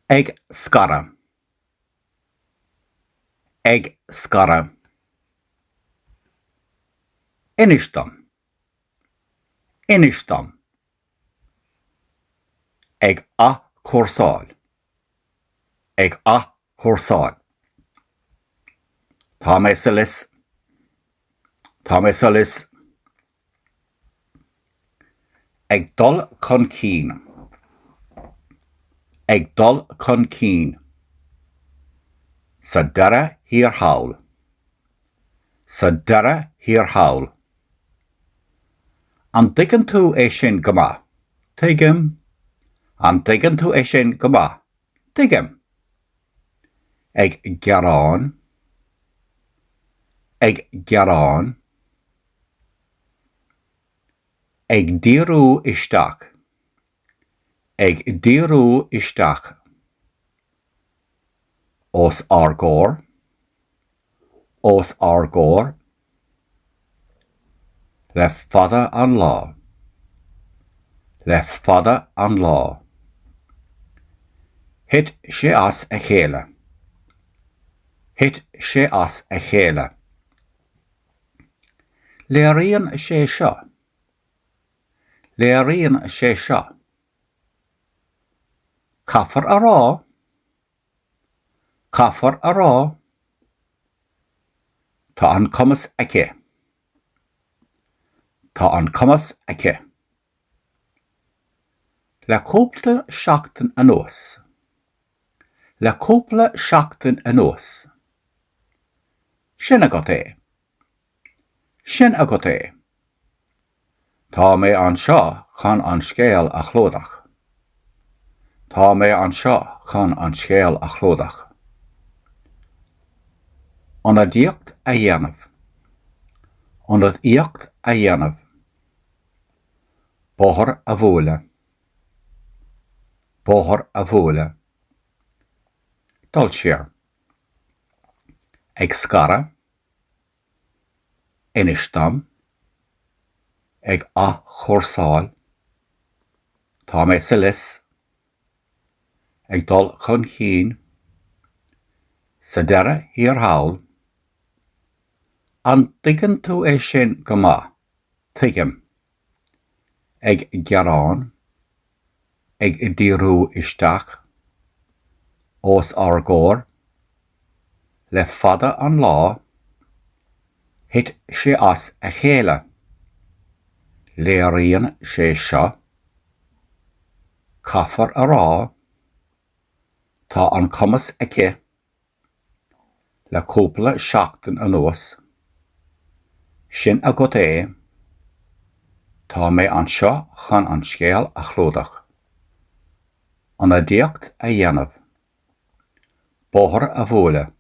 Ag scaradh. Ag scaradh. Inis dom. Inis dom. Ag athchúrsáil. Ag athchúrsáil. Tá mé sa lios. Tá mé sa lios. Ag dul chun cinn. Ag dul chun cinn. Sa deireadh thiar thall. Sa deireadh thiar thall. An dtuigeann tú é sin go maith? Tuigim. An dtuigeann tú é sin go maith? Tuigim. Ag gearán. Ag gearán. Ag díriú isteach. Ag díriú isteach. Os ár gcomhair. Os ár gcomhair. Le fada an lá. Le fada an lá. Thit sé as a chéile. Thit sé as a chéile. Léiríonn sé seo. Léiríonn sé seo. Caithfear a rá. Caithfear a rá. Tá an cumas aici. Tá an cumas aici. Le cúpla seachtain anuas. Le cúpla seachtain anuas. Sin agat é. Sin agat é. Tá mé anseo chun an scéal a chlúdach. Tá mé anseo chun an scéal a chlúdach. Ionadaíocht a dhéanamh. Ionadaíocht a dhéanamh. Bóthar a bhualadh. Bóthar a bhualadh. Dul siar. Ag scaradh. Inis dom. Ag athchúrsáil. Tá mé sa lios. Ag dul chun cinn. Sa deireadh thiar thall. An dtuigeann tú é sin go maith? Tuigim. Ag gearán. Ag díriú isteach. Os ár gcomhair. Le fada an lá. Thit sé as a chéile. Léiríonn sé seo. Caithfear a rá. Tá an cumas aici. Le cúpla seachtain anuas. Sin agat é. Tá mé anseo chun an scéal a chlúdach. Ionadaíocht a dhéanamh. Bóthar a bhualadh.